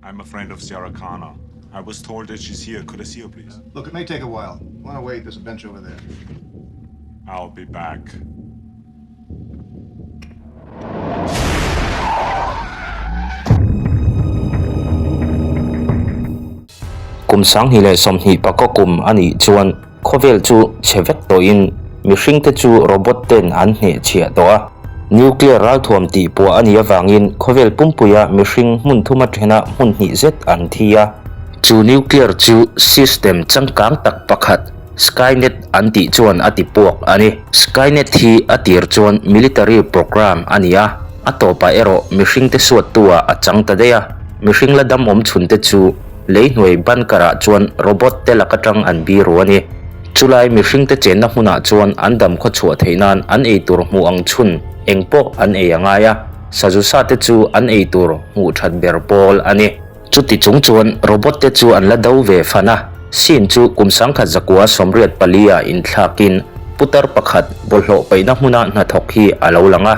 I'm a friend of Sarah Connor. I was told that she's here. Could I see her, please? Look, it may take a while. Want to wait? There's a bench over there. I'll be back. Kum 2020 kum a nih chuan khawvel chu chhe vek tawhin mihringte chu robot ten an hnehchhiah tawh a. Nuclear ralthuam tih puah a nih avangin khawvel pumpuia mihring hmun thuma thena hmun hnih zet an thi a. Chu nuclear chu system changkang tak pakhat Skynet an tih chuan a ti puak a ni. Skynet hi a tir chuan military program a ni a, a tawpah erawh mihringte suattu-ah a chang ta daih a. Mihring la dam awm chhunte chu lei hnuai bunker-ah chuan robot te lak atang an biru a ni. Chulai mihringte chenna hmunah chuan an dam khaw chhuah theih nan an ei tur hmuh ang chhun eng pawh an ei a ngai a, sazu sa te chu an ei tur hmuh that ber pawl a ni. Chuti chung chuan robot te chu an la do ve fan a, scene chu kum 1984 ah inthlakin putar pakhat bawlhhlawh paihna hmuna hnathawk hi a lo lang a.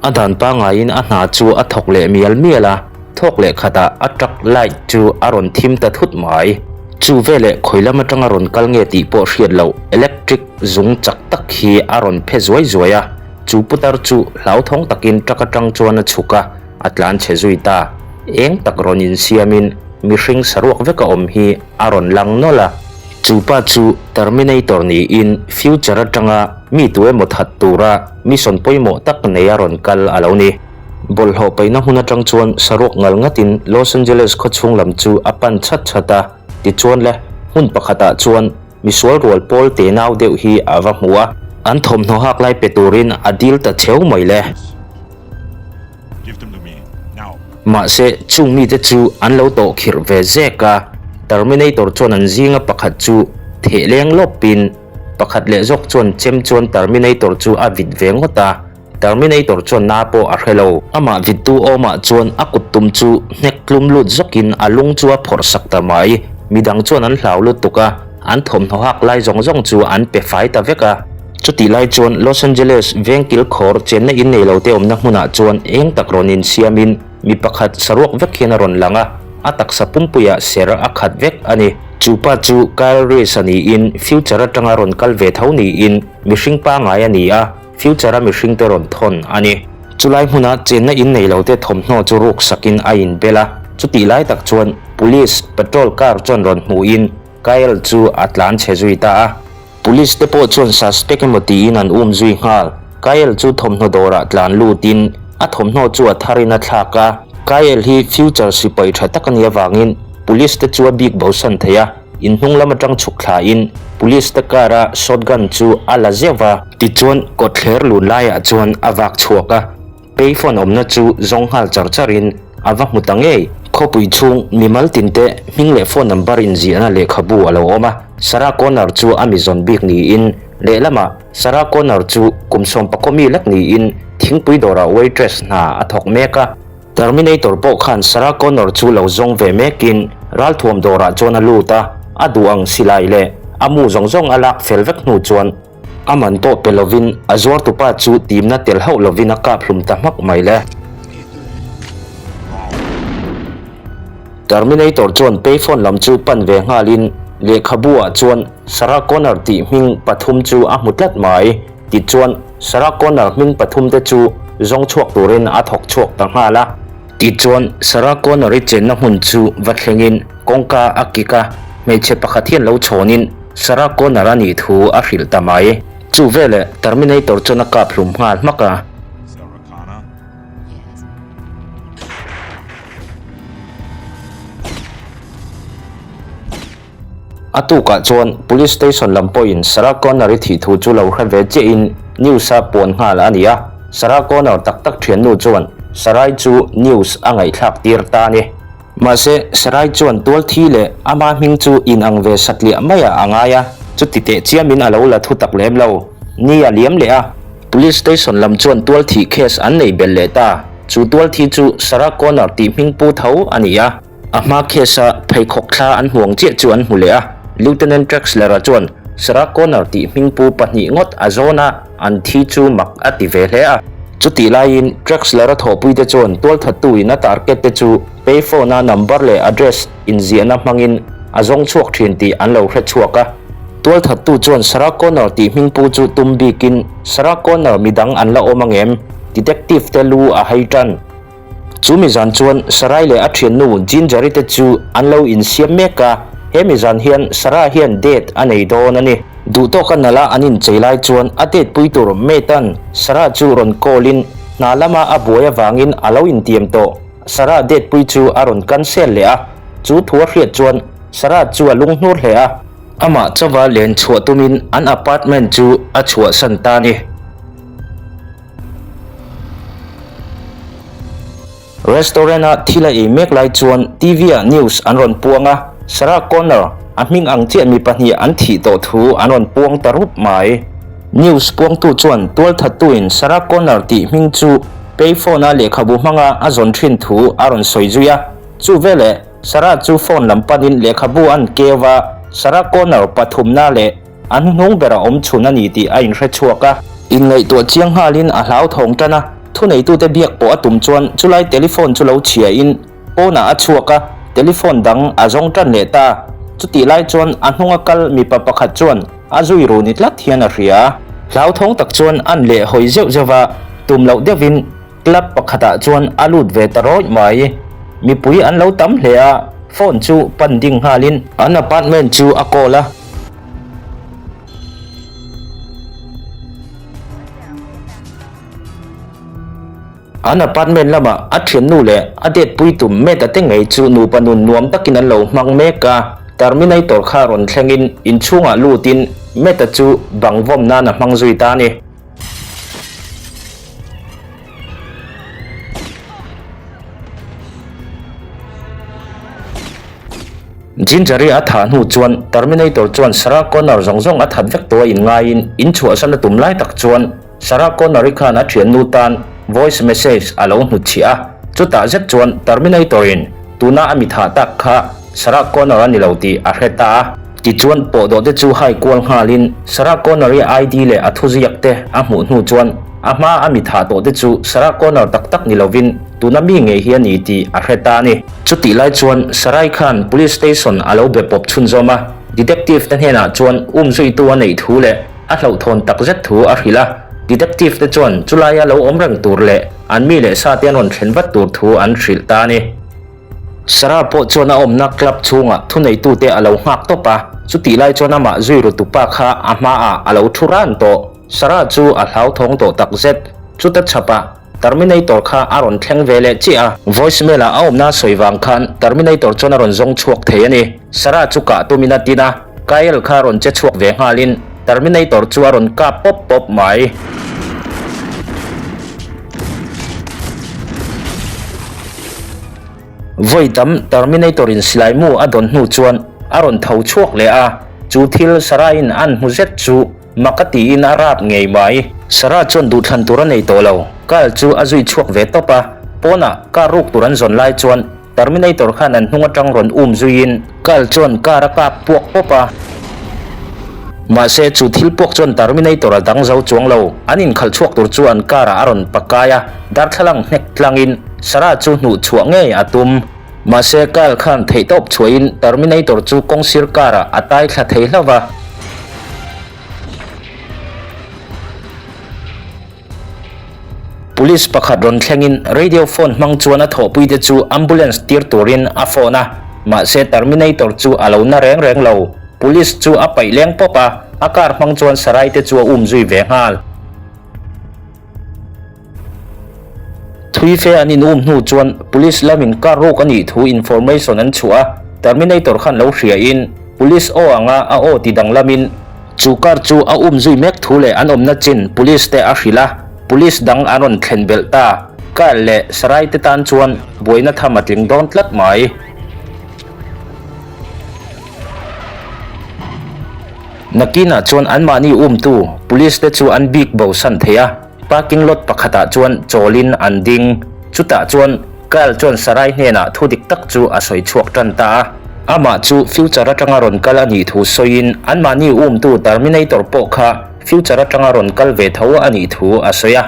A dan pangaiin a hna chu a thawk leh mial mial a, thawk leh khatah a truck light chu a rawn thim ta thut mai. Chu veleh khawi lam atanga rawn kal nge tih pawh hriat loh electric zung chak tak hi a rawn phe zuai zuai a, chu putar chu hlauthawng takin truck atang chuan a chhuk a, a tlan chhe zui ta. Eng tak rawn insiamin mihring saruak veka awm hi a rawn lang nawlh a. Chu pa chu Terminator niin future atanga mi tu emaw that tura mission pawimawh tak nei a rawn kal a lo ni. Bawlhhlawh paihna hmun atang chuan saruak ngal ngatin Los Angeles khawchhung lam chu a pan chhat chhat a, tichuan le hmun pakhatah chuan misual rual pawl te nau deuh hi a va hmu a, an thawmhnaw hak lai pe turin a dil ta cheu mai le. Mahse, chung mite chu an lo tawh khirh ve zek a, Terminator chuan an zinga pakhat chu theh leng lawpin pakhat leh zawk chuan chem chuan Terminator chu a vit ve ngawt a, Terminator chuan na pawh a hre lo. Amah vittu awmah chuan a kut tum chu hnek tlum lut zawkin a lung chu a phawrh sak ta mai. Midang chuan an hlau lutuk a, an thawmhnaw hak lai zawng zawng chu an pe fai ta vek a. Chutih lai chuan Los Angeles veng kilkhawr chenna in nei lo te awmna hmunah chuan eng tak rawn insiamin mi pakhat saruak vek hian a rawn lang a, a taksa pumpuiah ser a khat vek a ni. Chu pa chu Kyle Reese a niin future atanga rawn kal ve tho niin mihring pangai a ni a, future a mihringte rawn thawn a ni. Chulai hmuna chenna in nei lo te thawmhnaw chu ruk sakin a inbel a, chutih lai tak chuan police patrol car chuan rawn hmuhin Kyle chu a tlan chhe zui ta a. Police te pawh chuan suspect emaw tiin an um zui nghal. Kyle chu thawmhnaw dawrah tlan lutin a thawmhnaw chu a tharin a thlak a. Kyle hi future sipai tha tak a nih avangin police te chu a bik bosan thei a, in hnung lam atang chhuk thlain police te car a shotgun chu a la zeuh va. Tichuan kawtthler lun laiah chuan a vak chhuak a. Payphone awmna chu zawng nghal char charin a va hmu ta ngei. Khawpui chhung mimal tinte hming leh phone number inziahna lehkhabu a lo awm a, Sarah Connor chu a mi zawn bik niin lehlamah Sarah Connor chu kum sawmpakaw mi lek niin thingpui dawrah waitress hna a thawk mek a. Terminator pawh khan Sarah Connor chu lo zawng ve mekin ralthuam dawrah chuan a lut a, a duh ang silai leh a mu zawng zawng a lak fel vek hnu chuan A man pawh pe lovin a zuartupa chu timna tel hauh lovin a kap hlum ta hmak mai le. Terminator chuan payphone lam chu pan ve nghalin lehkhabu ah chuan Sarah Connor tih hming pathum chu a hmu tlat mai. Tichuan Sarah Connor hming pathum te chu zawng chhuak turin a thawk chhuak ta nghal a. Tichuan Sarah Connor i chenna hmun chu va thlengin kawngka a kik a, hmeichhe pakhat hian lo chhawnin Sarah Connor a nih thu a hrilh ta mai. Chu veleh Terminator chuan a kap hlum nghal hmak a. A tukah chuan Police Station lam pawhin Sarah Connor i thih thu chu lo hre ve chiahin news a puan nghal a ni a. Sarah Connor tak tak thiannu chuan Sarai chu news a ngaihthlak tir ta a ni. Mahse, Sarai chuan tual thi leh ama hming chu in ang ve satliah maiah a ngai a, chuti teh chiamin a lo la thu tak lem lo. Ni a liam leh a. Police Station lam chuan tual thih case an nei belh leh ta. Chu tual thi chu Sarah Connor tih hming pu tho a ni a. A hma case a pheikhawk thla an hmuang chiah chu an hmu leh a, Lieutenant Trexler-a chuan Sarah Connor tih hming pu pahnih ngawt a zawn a, an thi chu mak a ti ve hle a. Chutih laiin Traxler-a thawhpuite chuan tualthattu in a target te chu payphone-a number leh address inziahna hmangin a zawng chhuak thin tih an lo hre chhuak a. Tualthattu chuan Sarah Connor tih hmingpu chu tum bikin Sarah Connor midang an la awm angem? Detective te lu a hai tan. Chu mizan chuan Sarai leh a thiannu Ginger-i te chu an lo insiam mek a, he mizan hian Sarah hian date a nei dawn a ni. Duhtawka nala an inchei lai chuan a date pui tur Matt-a'n Sarah chu rawn call-in hna lama a buai avangin a lo intiam tawh. Sarah date pui chu a rawn cancel leh a, chu thu a hriat chuan Sarah chu a lunghnur hle a. Amah chauva len chhuah tumin an apartment chu a chhuahsan ta a ni. Restaurant-a thil a ei mek lai chuan TV-ah news an rawn puang a, Sarah Connor, a hming ang chiah mi pahnih an thih tawh thu an rawn puang ta rup mai. News puangtu chuan tualthattuin Sarah Connor tih hming chu payphone-a lehkhabu hmanga a zawn thin thu a rawn sawi zui a. Chu veleh Sarah chu phone lam panin lehkhabu an keu a, Sarah Connor pathumna leh A hnuhnung ber a awm chhun a ni tih a inhre chhuak a. Inngaihtuah chiang nghalin a hlauthawng tan a, thuneitute biak pawh a tum chuan chulai telephone chu lo chhiain pawnah a chhuak a, telephone dang a zawng tan leh ta. Chutih lai chuan a hnunga kal mipa pakhat chuan a zui ru ni tlat hian a hria. Hlauthawng tak chuan an leh hawi zeuh zeuh a, tum loh deuhin club pakhatah chuan a lut ve ta rawih mai. Mipui an lo tam hle a, phone chu pan ding nghalin an apartment chu a call a. An apartment lamah a thiannu leh a date pui tum Matt-a te ngei chu nupa nun nuam takin an lo hmang mek a. Terminator kha rawn thlengin inchhungah lutin Matt-a chu bang vawm nan a hmang zui ta a ni. Ginger-i a thah hnu chuan Terminator chuan Sarah Connor zawng zawng a that vek tawh a inngaiin in chhuahsan a tum lai tak chuan Sarah Connor-i khan a thiannu tan voice message a lo hnutchhiah a. Chutah zet chuan Terminator-in tuna a mi thah tak kha Sarah Connor a ni lo tih a hre ta a. Tichuan pawhdawh te chu hai kual nghalin Sarah Connor-i ID leh a thuziak te a hmuh hnu chuan a hma a mi thah tawh te chu Sarah Connor tak tak ni lovin tuna mi ngei hi a ni tih a hre ta a ni. Chutih lai chuan Sarai khan Police Station a lo be pawp chhunzawm a, Detective te hnenah chuan umzuitu a neih thu leh a hlauhthawn tak zet thu a hrilh a. Detective te chuan chulaia lo awm reng tur leh an mi leh sa te an rawn thlen vat tur thu an hrilh ta a ni. Sarah pawh chuan a awmna club chhungah thuneitute a lo nghak tawp a, chutih lai chuan amah zui ru tupa kha a hmaah a lo thu ran tawh. Sarah chu a hlauthawng tawh tak zet. Chuta chhapah Terminator kha a rawn thleng ve leh chiah a, voicemail ah a awmna sawi vang khan Terminator chuan a rawn zawng chhuak thei a ni. Sarah chu kah tumin a tin a, Kyle kha rawn che chhuak ve nghalin Terminator chu a rawn kap pawp pawp mai. Vawi tam Terminator in silai mu a dawn hnu chuan a rawn tho chhuak leh a, chu thil Sarah in an hmu zet chu mak a tiin a rap ngei mai. Sarah chuan duhthlan tur a nei tawh lo, Kyle chu a zui chhuak ve tawp a, pawnah car ruk tur an zawn lai chuan Terminator khan an hnung atang rawn um zuiin Kyle chuan car a kap puak pawp a. Mahse, chu thil puak chuan Terminator a dang zo chuang lo. An inkhalh chhuak tur chu an car ah a rawn pakai a, darthlalang hnek tlangin Sarah chu hnuh chhuah ngei a tum. Mahse, Kyle khan theihtawp chhuahin Terminator chu kawngsir car ah a tai thla thei hlauh va. Police pakhat rawn thlengin radio phone hmang chuan a thawhpuite chu ambulance tir turin a phone a, mahse Terminator chu a lo na reng reng lo. Police chu a paih leng pawp a, a car hmang chuan Sarai te chu a um zui ve nghal. Thui fe an in um hnu chuan Police lamin car ruk a nih thu information an chhuah a, Terminator khan lo hria in Police aw anga a aw ti danglamin, Chu car chu a um zui mek thu leh an awmna chin police te a hrilh a, police dang an rawn thlen belh ta. Kyle leh Sarai te tan chuan buaina tham a tling dawn tlat mai. Nakinah chuan anmahni umtu police te chu an bik bosan thei a, parking lot pakhatah chuan chawlin an ding. Chutah chuan Kyle chuan Sarai hnenah thu dik tak chu a sawi chhuak tan ta a. Amah chu future atanga rawn kal a nih thu sawiin anmahni umtu Terminator pawh kha future atanga rawn kal ve tho a nih thu a sawi a.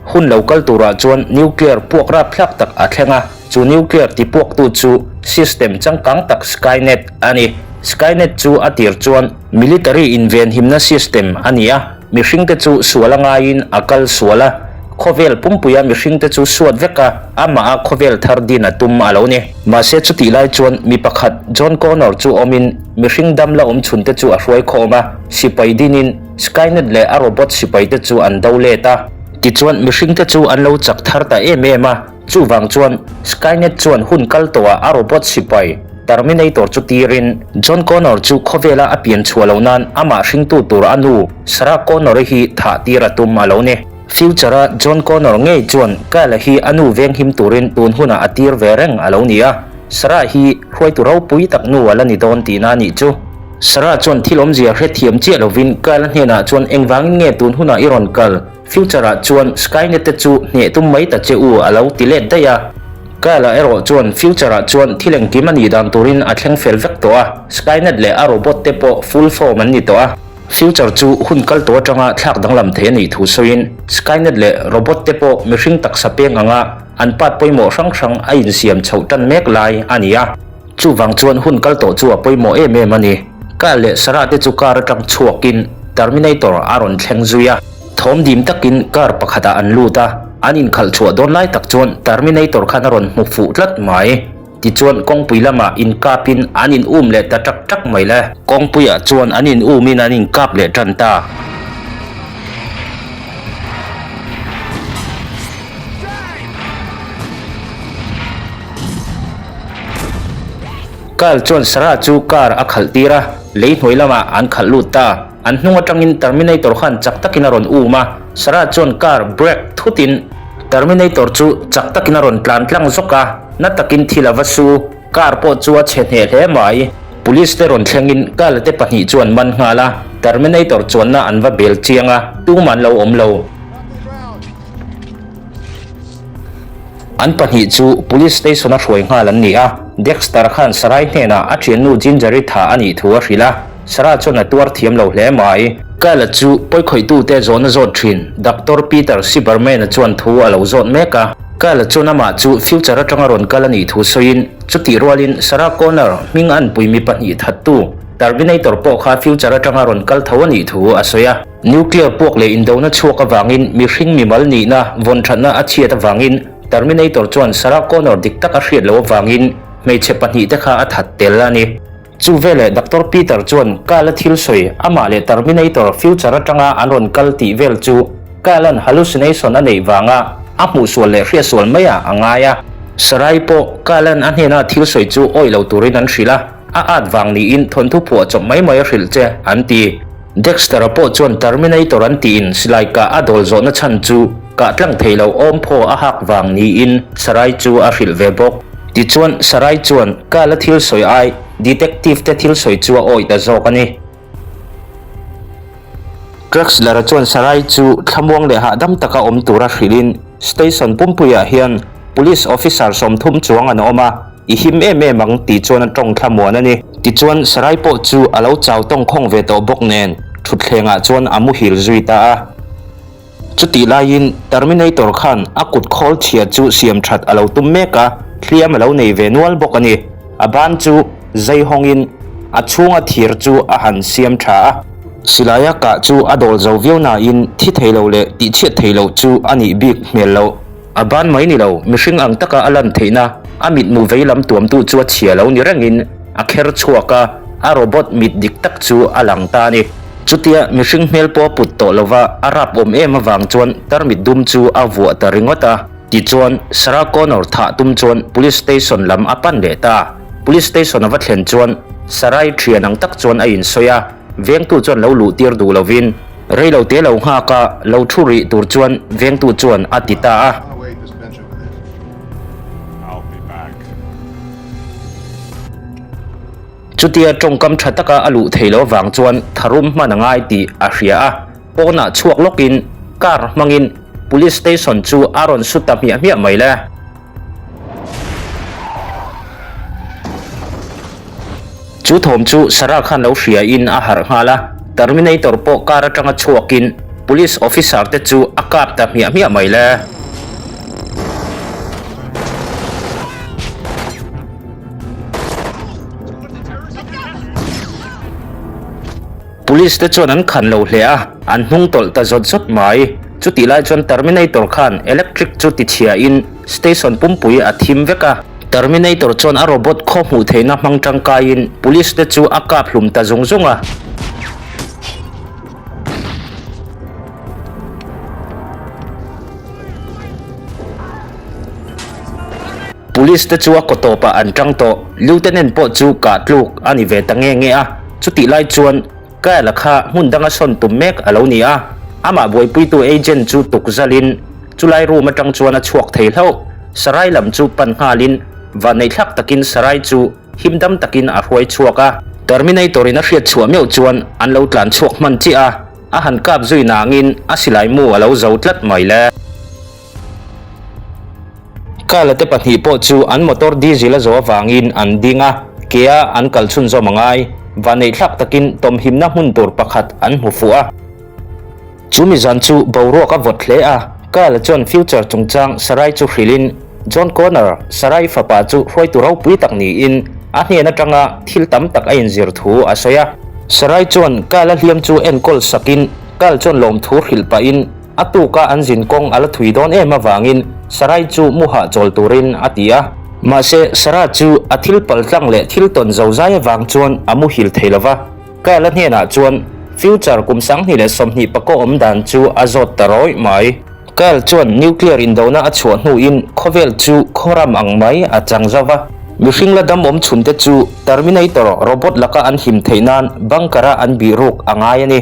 Hun lo kal turah chuan nuclear puak rapthlak tak a thleng a, chu nuclear ti puaktu chu system changkang tak Skynet a ni. Skynet chu a tir chuan military invenhimna system a ni a, mihringte chu sual a ngaiin a kal sual a, khawvel pumpuia mihringte chu suat vek a, amah a khawvel thar din a tum a lo ni. Mahse chutih lai chuan mi pakhat John Connor chu awmin mihring dam la awm chhunte chu a hruai khawm a, sipai dinin Skynet leh a robot sipaite chu an do let a. Tichuan mihringte chu an lo chak thar ta em em a, chuvang chuan Skynet chuan hun kal tawhah a robot sipai Terminator chu tirin John Connor chu khawvela a pian chhuah loh nan amah hringtu tur a nu Sarah Connor-i hi thah tir a tum a lo ni. Future-a John Connor ngei chuan Kyle-a hi a nu venghim turin tun hunah a tir ve reng a lo ni a, Sarah hi hruaitu ropui tak nu a la ni dawn tihna a nih chu. Sarah chuan thil awmzia hrethiam chiah lovin Kyle-a hnenah chuan engvangin nge tun hunah i rawn kal? Future-ah chuan Skynet te chu hneh tum mai ta che u a lo ti let daih a. Kyle-a erawh chuan Future-ah chuan thil engkim a nih dan turin a thleng fel vek tawh a, Skynet leh a robot te pawh full form an ni tawh a. Future chu hun kal tawh atanga thlak danglam thei a nih thu sawiin Skynet leh robot te pawh mihring taksa peng anga an part pawimawh hrang hrang a insiam chhoh tan mek lai a ni a. Chuvang chuan hun kal tawh chu a pawimawh em em a ni. Kyle leh Sarah te chu car atang chhuakin Terminator a rawn thleng zui a. Thawm dim takin car pakhatah an lut a, an inkhalh chhuah dawn lai tak chuan Terminator khan a rawn hmu fuh tlat mai. Tichuan kawngpui lamah inkapin an in um leh ta tak tak mai le. Kawngpuiah chuan an in umin an inkap leh tan ta. Kyle chuan Sarah chu car a khalh tir a, lei hnuai lamah an khalh lut ta. An hnung atangin Terminator khan chak takin a rawn um a, Sarah chuan car brake thutin Terminator chu chak takin a rawn tlan tlang zawk a, na takin thil a va su. Car pawh chu a chhe hneh hle mai. Police te rawn thlengin Kyle te pahnih chu an man nghal a, Terminator chuanna an va bel chiang a, tumah an lo awm lo. An pahnih chu Police Station a hruai nghal an ni a, Dexter khan Sarai hnenah a thiannu Ginger-i tha a nih thu a hrilh a, Sarah chuan a tuar thiam lo hle mai. Kyle-a chu pawikhawih-tute zawhna zawt thin Doctor Peter Siberman-a chuan thu a lo zawt mek a, Kyle-a chuan amah chu future atanga rawn kal a nih thu sawiin, chutih rualin Sarah Connor hming an pui mi pahnih thattu Terminator pawh kha future atanga rawn kal tho a nih thu a sawi a. Nuclear puak leh indona chhuak avangin mihring mimal nihna vawnthatna a chhiat avangin Terminator chuan Sarah Connor dik tak a hriat loh avangin hmeichhe pahnihte kha a that tel a ni. Chu veleh Doctor Peter chuan Kyle-a thil sawi amah leh Terminator future atanga an rawn kal tih vel chu Kyle-a'n hallucination a neih vanga a hmuhsual leh hriatsual maiah a ngai a. Sarai pawh Kyle-a'n a hnena thil sawi chu awih lo turin an hrilh a, a at vang niin thawnthu phuah chawp mai mai a hrilh che an ti. Dexter-a pawh chuan Terminator an tiin silai kah a dawl zawhna chhan chu kah tlang thei lo awm phaw a hak vang niin Sarai chu a hrilh ve bawk. Tichuan Sarai chuan Kyle-a thil sawi ai Detective te thil sawi chu a awih ta zawk a ni. Drexler-a chuan Sarai chu thlamuang leh hahdam taka awm tura hrilhin Station pumpuiah hian Police Officer 30 chuang an awm a, I him em em ang tih chuan a tawng thlamuan a ni. Tichuan Sarai pawh chu a lo chau tawng khawng ve tawh bawk nen thutthlengah chuan a muhil zui ta a. Chutih laiin Terminator khan a kut khawl chhia chu siam that a lo tum mek a, hliam a lo nei ve nual bawk a ni. A ban chu zai hawngin a chhunga thir chu a han siam tha a. Silaia kah chu a dawl zo viau nain thi thei lo leh tihchhiat thei loh chu a nih bik hmel loh. A ban mai ni lo, mihring ang taka a lan theihna, a mitmu vei lam tuamtu chu a chhia lo ni rengin a kher chhuak a, a robot mit dik tak chu a lang ta a ni. Chutia mihring hmel pawh a put tawh lova a rap awm em avang chuan tarmit dum chu a vuah ta ringawt a. Tichuan, Sarah Connor thah tum chuan Police Station lam a pan leh ta. Police Station a va thlen chuan Sarai thian ang tak chuan a insawi a, vengtu chuan lo luh tir duh lovin, Rei lo te lo nghak a, lo thu rih tur chuan vengtu chuan a ti ta a. Chutia tawngkam tha taka a luh theih loh avang chuan tharum hman a ngai tih a hria a, pawnah chhuak lawkin car hmangin Police Station chu a rawn su ta hmiah hmiah mai le. Chu thawm chu Sarah khan lo hria in a harh nghal a, Terminator pawh car atanga chhuakin. police officer te chu a kap ta hmiah hmiah mai le. Police te chuan an khan lo hle a, an hnung tawlh ta zawt zawt mai. Chutih lai chuan Terminator khan electric chu ti chhia in station pumpui a thim vek a. Terminator chuan a robot khaw hmuh theihna hmang tangkai in police te chu a kap hlum ta zung zung a. Police te chu a kaw tawpah an tang tawh. Lieutenant pawh chu kah tluk a ni ve ta nge nge a. Chutih lai chuan Kyle-a kha hmun danga sawn tum mek a lo ni a. Amah buaipuitu agent chu tuk zalin chulai room atang chuan a chhuak thei hlauh. Sarai lam chu pan nghalin vanneihthlak takin Sarai chu him dam takin a hruai chhuak a. Terminator in a hriat chhuah meuh chuan an lo tlan chhuak hman chiah a, a han kap zui nangin a silai mu a lo zo tlat mai le. Kala te pahnih pawh chu an motor diesel a zawh avangin an ding a, kea an kal chhunzawm a ngai. Vaneihthlak takin tawmhimna hmun tur pakhat an hmu fuh a. Chu mizan chu boruak a vawt hle a, Kala chuan future chungchang Sarai chu hrilhin John Connor, Sarai fapa chu hruaitu ropui tak niin a hnen atanga thil tam tak a inzir thu a sawi a. Sarai chuan Kala hliam chu enkawl sakin Kal chuan lawmthu hrilh pahin A tuka an zin kawng a la thui dawn em avangin Sarai chu mu hahchawl turin a ti a. Mahse, Sarah chu a thil paltlang leh thil tawn zo zai avang chuan a muhil thei lo va. Kyle-a hnenah chuan future kum 2020 pakaw awm dan chu a zawt ta rawih mai. Kyle chuan nuclear indona a chhuah hnuin khawvel chu khawram ang mai a chang zo va. Mihring la dam awm chhunte chu Terminator robot laka an him theih nan bunker-a an bih ruk a ngai a ni.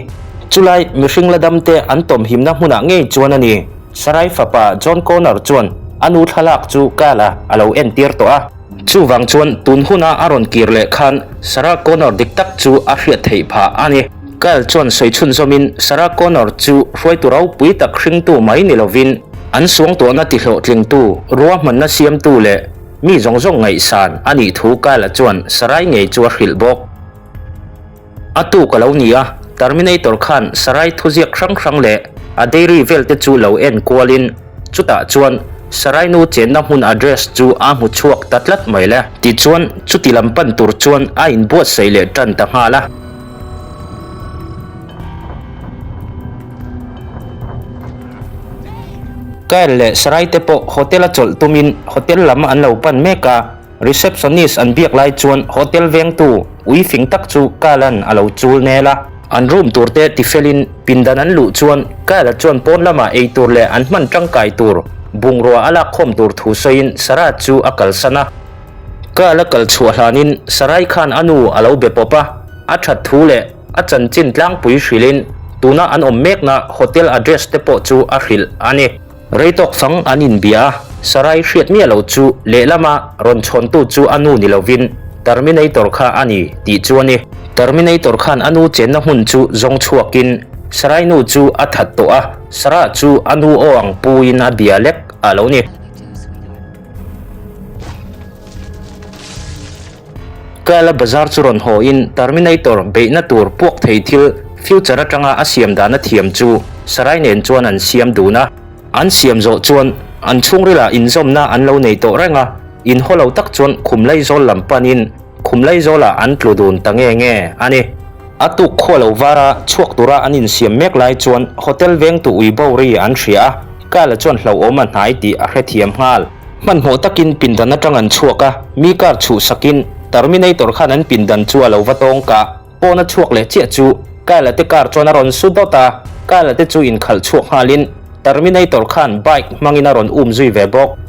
Chulai mihring la damte an tawmhimna hmunah ngei chuan a ni. Sarai fapa John Connor chuan a nu thlalak chu Kyle-a a lo entir tawh a. Chuvang chuan tun huna a rawn kir leh khan Sarah Connor dik tak chu a hriat theih phah a ni. Kyle chuan sawi chhunzawmin Sarah Connor chu hruaitu ropui tak hringtu mai ni lovin an suangtuahna tihlawhtlingtu, ruahmanna siamtu leh mi zawng zawng ngaihsan a nih thu Kyle-a chuan Sarai ngei chu a hrilh bawk. A tuk a lo ni a, Terminator khan Sarai thuziak hrang hrang leh a dairy vel te chu lo en kualin chutah chuan Sarai nu chenna hmun address chu a hmu chhuak ta tlat mai le. Tichuan chuti lam pan tur chuan a inbuatsaih leh tan ta nghal a. Kyle leh Sarai te pawh hotel a chawlh tumin hotel lam an lo pan mek a. Receptionist an biak lai chuan hotel vengtu ui fing tak chu Kyle-a'n a lo chul nel a. An room tur te tifelin pindan an luh chuan Kyle-a chuan pawn lamah ei tur leh an hman tangkai tur bungrua a lakkhawm tur thu sawiin Sarah chu a kalsan a. Kyle-a kal chhuah hlanin Sarai khan a nu a lo be pawp a, a that thu leh a chanchin tlangpui hrilhin tuna an awm mekna hotel address te pawh chu a hrilh a ni. Rei tawk fang an inbia a, Sarai hriat miah lo chu lehlama rawn chhawntu chu a nu ni lovin Terminator kha a ni tih chu a ni. Terminator khan a nu chenna hmun chu zawng chhuakin Sarai nu chu a that tawh a, Sarah chu a nu aw ang puin a bia lek a lo ni. Kala bazar chu rawn hawiin Terminator beihna tur puak thei thil future atanga a siam dan a thiam chu Sarai nen chuan an siam dun a. An siam zawh chuan an chhungrilah inzawmna an lo nei tawh reng a, inhaw lo tak chuan Khumlaizawl lam panin Khumlaizawlah an tlu dun ta nge nge a ni. A tuk khua lo vara chhuak tura an insiam mek lai chuan hotel vengtu ui bo ri an hria a, Kala chuan hlauhawm a hnai tih a hrethiam nghal. Hmanhmawh takin pindan atang an chhuak a, mi car chhuh sakin Terminator khan an pindan chu a lo va tawng kah. Pawn a chhuak leh chiah chu Kyle-a te car chuan a rawn su dawt a, Kyle-a te chu inkhalh chhuak nghalin Terminator khan bike hmangin a rawn um zui ve bawk.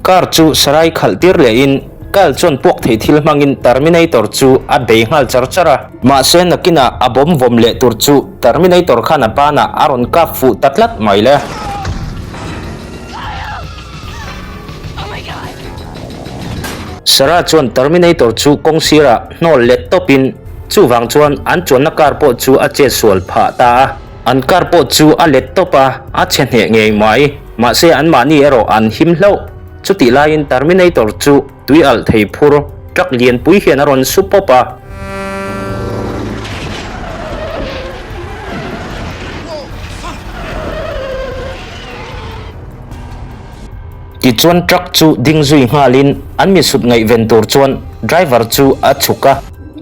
Car chu Sarai khalh tir lehin Kyle chuan puak thei thil hmangin Terminator chu a bei nghal char char a. Mahse nakinah a bawm vawm leh tur chu Terminator khan a banah a rawn kap fuh ta tlat mai le. Sarah chuan Terminator chu kawng sirah hnawl let tawpin chuvang chuan an chuanna car pawh chu a chet sual phah ta a. An car pawh chu a let tawp a, a chhe hneh ngei mai. Mahse anmahni erawh an him hlauh. Chutih laiin Terminator chu tui alh thei phur truck lianpui hian a rawn su pawp a. Tichuan truck chu ding zui nghalin an mi sut ngaihven tur chuan driver chu a chhuk a.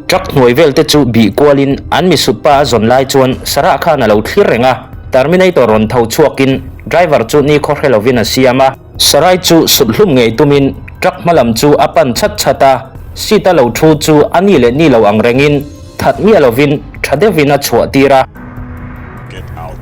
Truck hnuai vel te chu bih kualin an mi sut pa a zawn lai chuan Sarah khan a lo thlir reng a. Terminator rawn tho chhuakin driver chu nikhaw hre lovin a siam a. Sarai chu sut hlum ngei tumin truck hma lam chu a pan chat chat a, seat a lo thu chu a ni leh ni lo ang rengin that miah lovin tha deuhin a chhuah tir a. Get out.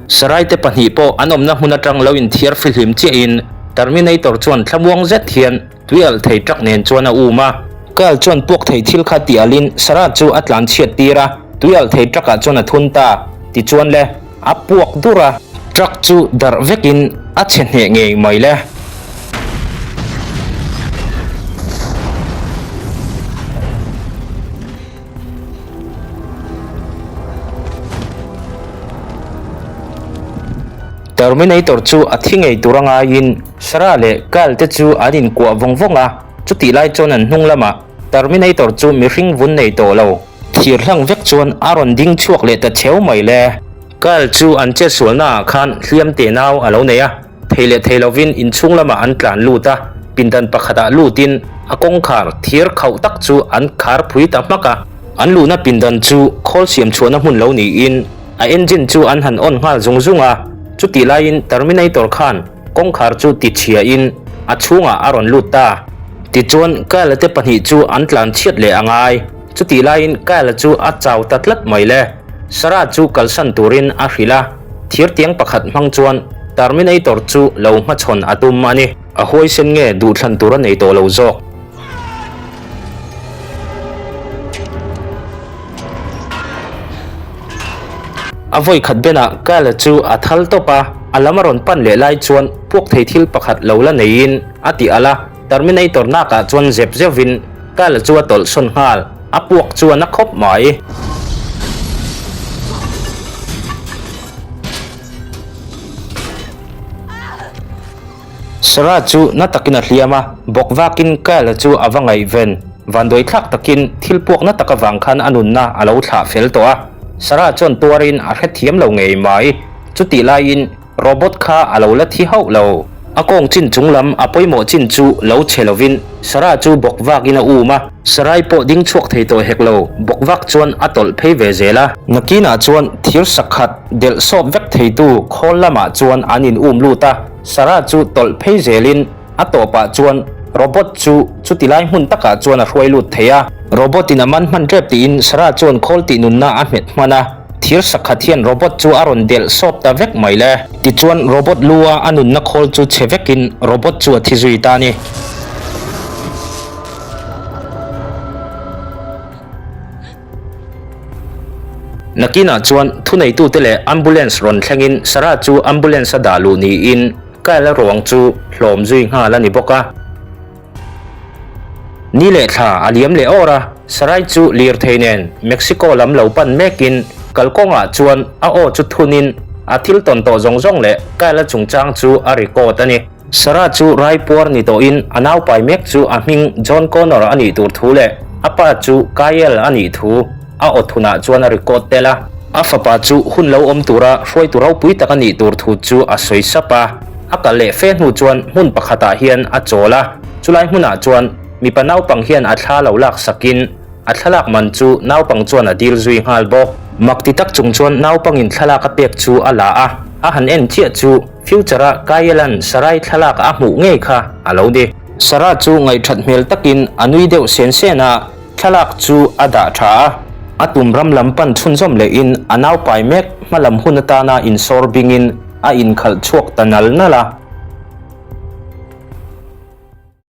Sarai te pahnih pawh an awmna hmun atang lo inthiar fihlim chiahin Terminator chuan thlamuang zet hian Tui alh thei truck nen chuan a um a. Kyle chuan puak thei thil kha tih alhin Sarah chu a tlan chhiat tir a, tui alh thei truck ah chuan a thun ta. Tichuan le, a puak dur a. Truck chu darh vekin a chhe hneh ngei mai le. Terminator chu a thi ngei tur a ngaiin Sarah leh Kyle te chu an inkuah vawng vawng a, chutih lai chuan an hnung lamah Terminator chu mihring vun nei tawh lo. Thir hlang vek chuan a rawn ding chhuak leh ta cheu mai le. Kyle chu an chetsualna ah khan hliam te nau a lo nei a, thei leh thei lovin inchhung lamah an tlan lut a, pindan pakhatah lutin a kawngkhar thir khauh tak chu an khar phui ta hmak a. An luhna pindan chu khawl siam chhuahna hmun lo niin a engine chu an han on nghal zung zung a, chutih laiin Terminator khan kawngkhar chu ti chhiain a chhungah a rawn lut ta. Tichuan Kyle-a te pahnih chu an tlan chhiat leh a ngai, chutih laiin Kyle-a chu a chau ta tlat mai le. Sarah chu kalsan turin a hrilh a, thir tiang pakhat hmang chuan Terminator chu lo hmachhawn a tum a ni. A huaisen nge duhthlan tur a nei tawh lo zawk? A vawi khat benah Kyle chu a thal tawp a, a lam a rawn pan leh lai chuan puak thei thil pakhat lo la neiin a ti alh a, Terminator nakah chuan zep zeuhin Kyle chu a tawlh sawn nghal, a puak chuan a khawp mai. Sarah chu na takin a hliam a, bawk vakin Kyle chu a va ngaihven. Vanduai thlak takin thil puak na tak avang khan a nunna a lo thlah fel tawh a. Sarah chuan tuarin a hrethiam lo ngei mai. Chutih laiin robot kha a lo la thi hauh lo. A kawng chin chung lam a pawimawh chin chu lo che lovin Sarah chu bawk vakin a um a. Sarai pawh ding chhuak thei tawh hek lo, bawk vak chuan a tawlh phei ve zel a. Nakinah chuan thir sakhat delh sawp vek theitu khawl lamah chuan an in um lut a. Sarah chu tawlh phei zelin a tawpah chuan robot chu chuti lai hmun takah chuan a hruai lut thei a. Robot in a man hman tep tiin Sarah chuan khawl tih nunna a hmet hman a, thir sakhat hian robot chu a rawn delh sawp ta vek mai le. Tichuan robot lu a a nunna khawl chu chhe vekin robot chu a thi zui ta a ni. Nakinah chuan thuneitute leh ambulance rawn thlengin Sarah chu ambulance a dah luh niin Kyle-a ruang chu hlawm zui nghal a ni bawk a. Ni leh thla a liam leh awr a, Sarai chu lirthei nen Mexico lam lo pan mekin kalkawngah chuan a aw chu thunin a thil tawn tawh zawng zawng leh Kyle-a chungchang chu a record a ni. Sarah chu raipuar ni tawhin a naupai mek chu a hming John Connor a nih tur thu leh a pa chu Kyle a nih thu a aw thunah chuan a record tel a. A fapa chu hun lo awm tura hruaitu ropui tak a nih tur thu chu a sawi sap a. A kal leh fe hnu chuan hmun pakhatah hian a chawl a, chulai hmunah chuan mipa naupang hian a thla lo lak sakin A thlalak man chu naupang chuan a dil zui nghal bawk. Mak ti tak chung chuan naupangin thlalak a pek chu a la a, a han en chiah chu future-a Kyle-a'n Sarai thlalak a hmuh ngei kha a lo ni. Sarah chu ngaihthat hmel takin a nui deuh sen sen a, thlalak chu a dah tha a. A tum ram lam pan chhunzawm lehin a naupai mek hmalam hun atana insawr bingin a inkhalh chhuak ta nal nal a.